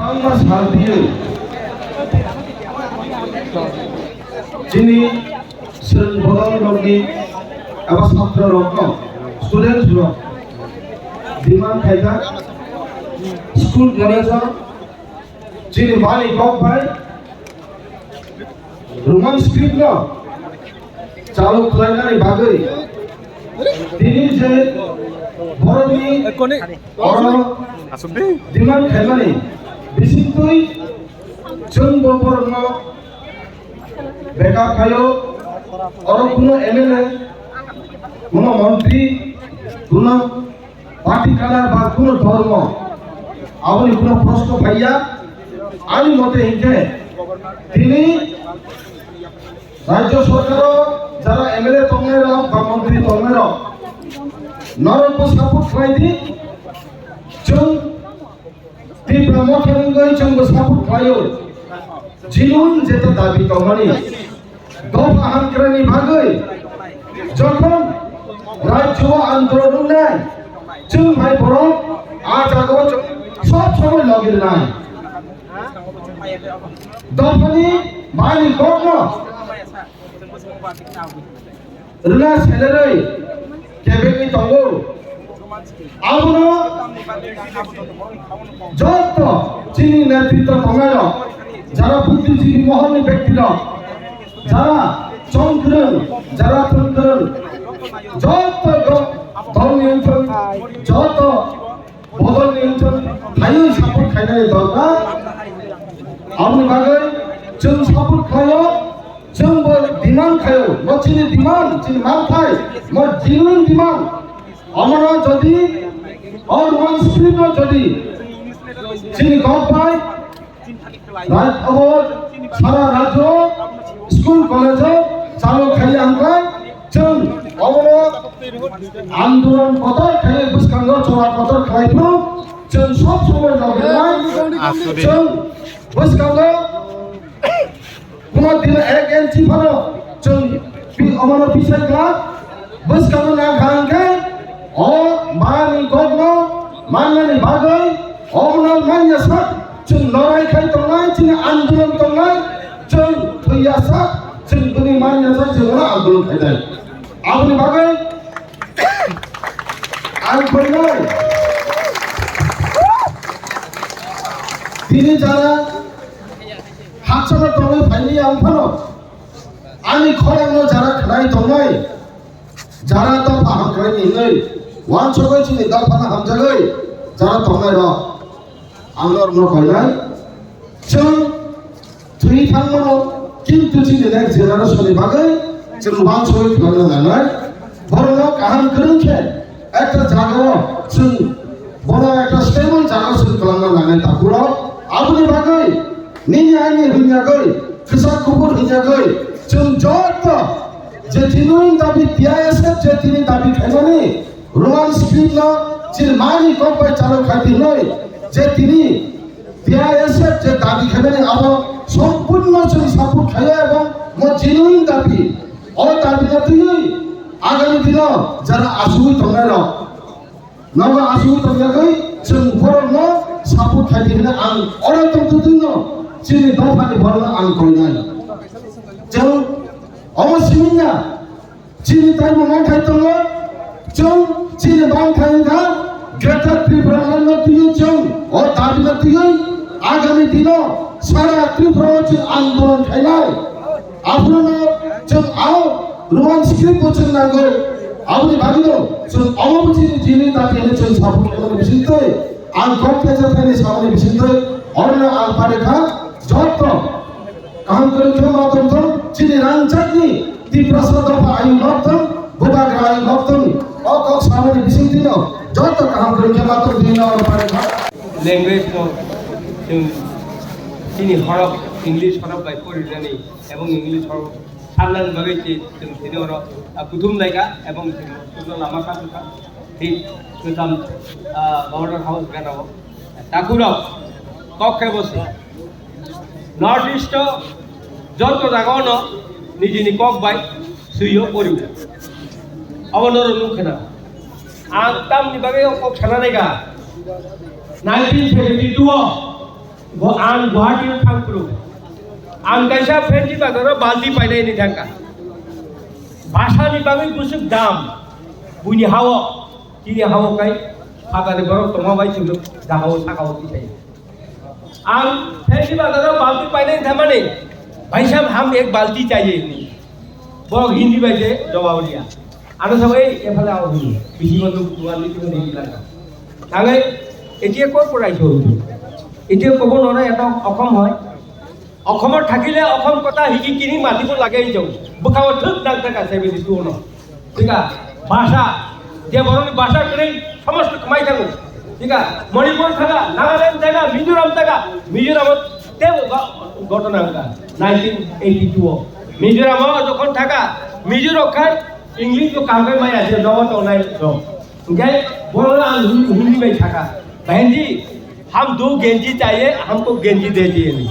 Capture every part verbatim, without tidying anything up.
Kwbangma sal twiwi chini swrwng bodol rokni eba chatra rokno, student rok demand khaijak, school college o chini bani kok bai Roman script no chalu khlainani bagwi tini je borokni oro demand khaimani bisingtwi chwngbo borokno backup khaio, oro kuno M L A, kuno montri, kuno party color ba kuno dhormo, aboni kuno proshno phaiya. Ani mote hinkhe tini rajyo sorkaro jara M L A tongnairok ba montri tongnairok norokbo support khlai di. Chwng Tipra Motha wngwi chwngbo support khlaio. Genuine jeta dabi tongmani dopha hamkraini bagwi jokhon rajyo o andolon wngnai, chwng hai borok a jagao chwng sob somoi logi rwnai. Dophani bani kokno rwna selerwi kebengwi tongo. Abono joto chini netritw tongnairok, jara budhijibi mohorni bektirok, jara chongkwrwng, jara thwngkwrwng, joto do-, dolni wngthwng, joto bodolni wngthwng, phaiwi support khainani dorkar. Aboni bagwi chwng support khlaio, chwngbo demand khlaio, bo chini demand, chini manthai, bo genuine demand. Omono jodi, o Roman script no jodi chini kok bai Raj-, abo sara rajyo school college o chalo khai angkhlai chwng obono andolon kotor khai bwskango chora kotor khlai phuru chwng sob somoi logi nai. Asuri. Chwng bwskango kuno din ek inchi phano chwng pi-, obono bisai kla. Bwskango nang kha hwnkhe, o mani kokno mannani bagwi, obono manya sak, chwng lorai khai tongnai, chini andolon tongnai, chwng thwiya sak, chwng bini manya sak, chwng oro andolon khainai. Aboni bagwi ang khainai. Bini jara hakchano tongwi phaini ang phano. Ani khorangno jara khnai tongnai, jara dopha hamkrai ni hwnwi uansugwi chini dophano hamjagwi jara tongnai rok ang norokno koinai. Chwng thwi thangmano, kintu chini next generation ni bagwi chwng uansugwi khlangna nangnai. Borokno kaham kwrwng khe ekta jagao chwng bono ekta stable jagao chwng kwlangna nangnai takhurok. Aboni bagwi nini ani hwnyagwi, kwchak kubur hwnyagwi, chwng joto je tini dabi T I S F je tini dabi khaimani Roman script no chini mani kok bai chalo khai di hwnwi je tini T I S F je dabi khaimani abo sompurno chwng support khaio ebong mo genuine dabi. O dabi no twiwi agami dino jara asugwi tongnai rok nogo asugwi tongyagwi chwng borokno support khai di hwnwi ang oro tongtwtwino chini dophani borokno ang koinai. Chwng omo simi wngya. Chini taibo manthai tongo, chwng chini manthai wngkha Greater Tripura Land no twiwi chwng o dabi no twiwi agami dino sara Tripura o chwng andolon khainai. Aphuru no chwng ao Roman script bo chwng nango. Aboni bagwi no chwng omo bo chini, chini dabi hwnwi chwng support khaimani bisingtwi ang kok kesa thaini samani bisingtwi orono ang pare kha joto. Kaham kwrwng khe ma tongthung, chini rangchakni Tiprasa dopha ayung nokthung, bubagra ayung nokthung. O kok samani bisingtwino joto kaham kwrwng khe ma tongthung hwnwi ang pare kha. Language no chwng chini horok, English horok bai porinani ebong English horok sanna bagwi chwng chini oro, ah, kuthum laika ebong chwng lama kha. Thik kwcham, ah, Governor House gana o. Takhurok, kok khe bo se. North East o joto jaga ono nijini kok bai swiyo poriwo. Abo norok nukha na. Ang tamni bagwi o kok sana nai kha. Nineteen seventy-two o Bo ang Guwahati o thang phuru. Ang kaisa Phenji bazar o balti painai ni thangkha. Basa ni bagwi bwswk dam. Buini hao, chini hao kai, phatani borok tongma bai chwng jaga o saka o tisai. Ang Phenji bazar o balti painai thamani, "Bhai sahab, hum ek balti chahiye," hini. Borok Hindi bai se jawab dia. Ano sabai ephale ao hini. Bisi bantu kuan ni kuan ni laka. Tangai, etia kor porai so. Etia kobo nora eto okom hoi. Okomor thakile okom kota hiki kini mati ko lage jong. Bukhawo thuk nang taka seventy two no. Thika, bhasha, je borokni bhasha kwrwi somosto kwmai thango. Thika, Manipur thaga, Nagaland thaga, Mizoram thaga, Mizoram tebo ghotona wngkha nineteen eighty two o. Mizoram o jokhon thaga, Mizo rok khai English bo kaham khe maya je nogo tongnai rok. Hingkhe borok ang Hindi bai thaka. Bahenji, हम दो गेंजी चाहिए, हमको गेंजी दे दिए नहीं।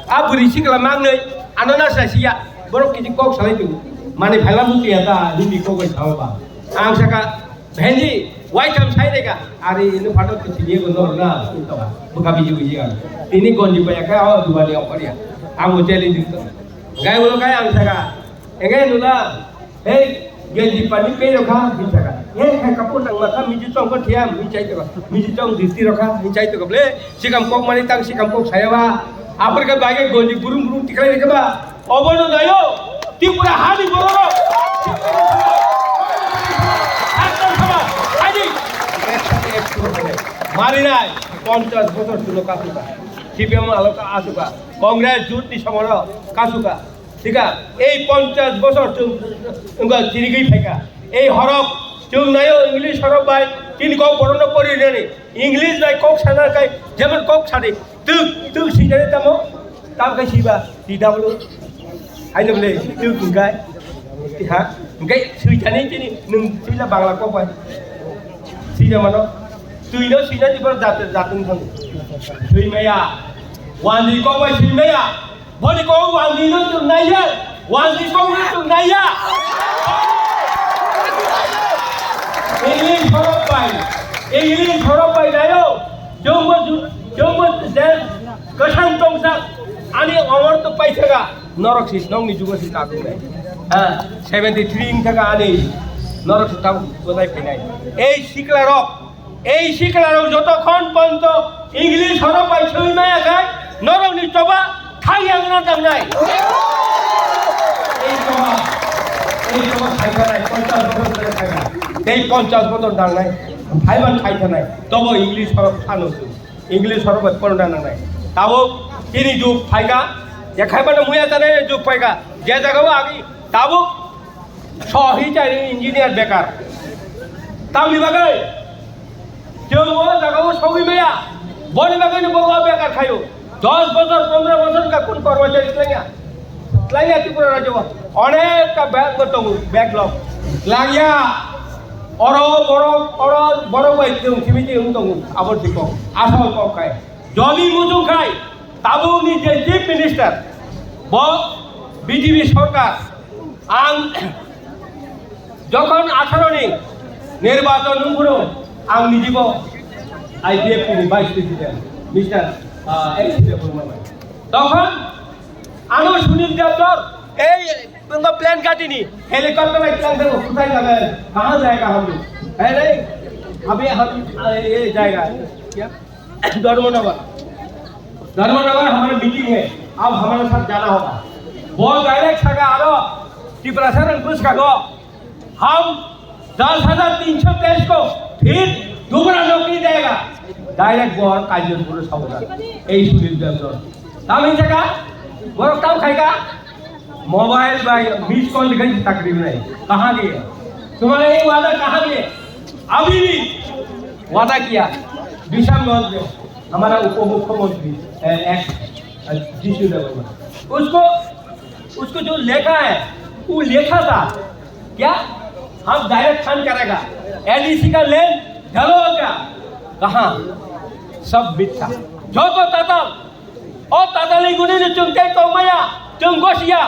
A bwrwi sikla mangnwi ano na sa siya, borok kiti kok salai tu. Mani phaila muti ya ta, Hindi kok bai sao ba. Ang saka, "Bhenji, wai kam sai de ka?" Ari ini phato tu sini ko nor na, tu to. Buka biji biji ang. Ini gonji pa ya ka, o duwa ni okor ya. Ang mo challenge tu. Gai ulo kai ang saka. Ege nula, "Hei, genji pani pe rokha," hinchaka. "Hei, khai kapu nang maka miji tong ko thiam," hinchai to. "Miji tong dirti rokha," hinchai to ble. Sikam kok mani tang sikam kok saya ba. Apar ka bage gonji burung burung tikai reka ba. Obono nayo. Tripura hani borok. Hakta sama. Ani. Mari nai. Ponchas bosor sulo kasuka. C P M alo ka asuka. Congress jut ni somoro kasuka. Thika, ei ponchas bosor chwng wngkha chirigwi phaikha. Ei horok chwng naio English horok bai chini kok borokno pori rwnani. English bai kok sana khai jemon kok sadi twk twk sijani tamo tam khai siba T W. Haino bole twk wngkai. Ha? Wngkai sijani chini nwng sila Bangla kok bai. Sijamano. Twino sijani bor jat jat wng thang. Sui maya. Wani kok bai sui maya. Boni kok wangdi no chwng naiya, wangdi kok no chwng naiya. English horok bai, English horok bai nayo. Chwngbo ju-, chwngbo je kwthang tongsa ani omor to paithaga. Norok si nongni jugo si tabuk nai. Ha, seventy three wng thaga ani norok si tabuk bodai phinai. Ei sikla rok Ei siklarok jotokhon ponto English horok bai swi maya khai norokni choba thang yang na tangnai. Ei choba, ei choba khai tanai, ponchas bochor dhore khai tanai. Ei ponchas bochor tangnai, phaiban khai tanai. Tobo English horok thano swi. English horok bai porna nangnai. Tabuk tini jug phaika, ya khaibano muya tanai jug phaika. Je jagao agi tabuk Sohi chari engineer bekar. Tamni bagwi chwng o jaga o sogwi maya. Boni bagwi no bo o bekar khayo. Dos bochor, pondro bochor ka kun kormachari tlangya. Tlangya Tripura rajyo o. Onek ta bag bo tongo, backlog. Tlangya. Oro borok, oro borok bai chwng simi chwng tongo. Abo thiko. Asol kok khai. Joli muchung khai. Tabukni je Chief Minister, bo B J P sorkar, ang jokhon atharo ni nirbachon wngphuru, ang nijibo I P F T ni Vice President, Mister, ah, N C Debbarma bai. Tokhon ano Sunil Debdor, ei wngkha plane katini, helicopter bai tlang thangkha, kuthai jaga, kaha jayega hum log? Hey, hey, abhi hum, ah, ye jayega, kya? Dharmanagar. Dharmanagar हमारा मीटिंग है, अब हमारे साथ जाना होगा। वो डायरेक्ट सका आरो तिपरासारन पूछ का गो, हम दस हजार तीन सौ तेईस को फिर दोबारा नौकरी देगा। डायरेक्ट वो और काजलपुर साउदा, यही सुनील देवधर। तब इन सका, वो काम खाएगा। मोबाइल भाई मिस कॉल दिखाई तकलीफ नहीं, कहाँ गए? तुम्हारा ये वादा कहाँ गए? अभी भी वादा किया, दिसंबर में हमारा उप मुख्यमंत्री, ए, एक्स, अ, जीसू देववर्मा, उसको, उसको जो लेखा है, वो लेखा था क्या? हम डायरेक्ट फंड करेगा, एडीसी का लैंड ढलो हो गया, कहाँ? सब मिथ्या। जो तो ताता O tatalni gwnino chwng tei tongmaya, chwng gosiya,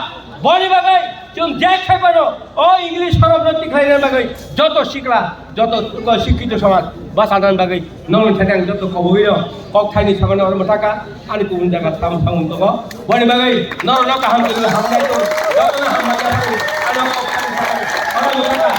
boni bagwi Chwng je khaibano o English sorokno tikhlaina bagwi joto sikla, joto sikito samaj bachana bagwi nongni thani ang joto khobogwino kok thaini samani oro mwthaka ani kubun jaga sam samung tongo. Boni bagwi norokno kaham kwrwi hamjai tong, jotono hamjakya thani ano kok thaini samani oro mwthaka